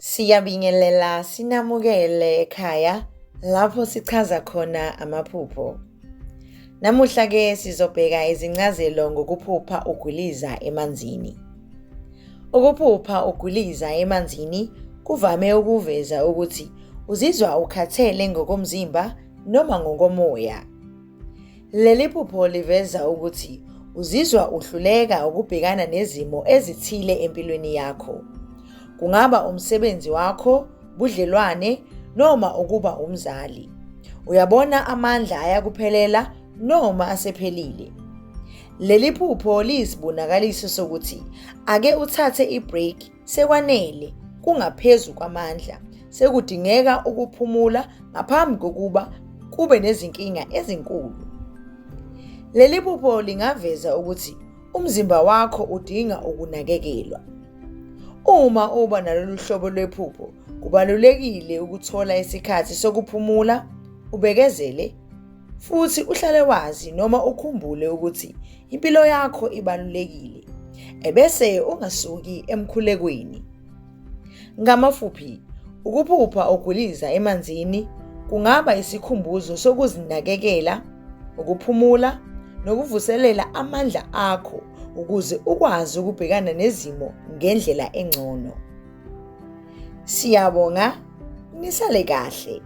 Siyabingelela sinamukele ekhaya lapho sichaza khona amaphupho. Namuhla ke sizobheka izincazelo ngokuphupha ugwiliza emanzini. Ukuphupha ugwiliza emanzini kuvame ukuveza ukuthi uzizwa ukhathele ngokomzimba noma ngokomoya. Leli phupho liveza ukuthi uzizwa uhluleka ukubhekana nezimo ezithile empilweni yakho. Kungaba umsebenzi wakho, budlelwane noma ukuba umzali. Uyabona amandla ayakuphelela noma asephelile. Leli phupho liyisibonakaliso sokuthi ake uthathe i-break sekwanele kungaphezu kwamandla sekudingeka ukuphumula ngaphambi kokuba kube nezinkinga ezinkulu. Leli phupho lingaveza ukuthi umzimba wakho udinga ukunakekelwa. Uma uba nalolu hlobo lwephupho, kubalulekile ukuthola isikhathi sokuphumula, ubekezele futhi uhlale wazi noma ukhumbule ukuthi impilo yakho ibalulekile, ebese ungasuki emkhulekweni. Ngamafuphi, ukuphupha ugwiliza emanzini kungaba isikhumbuzo sokuzinakekela, ukuphumula nokuvuselela amandla akho ukuze ukwazi ukubhekana nezimo ngendlela engcono. Siyabonga, nisale kahle.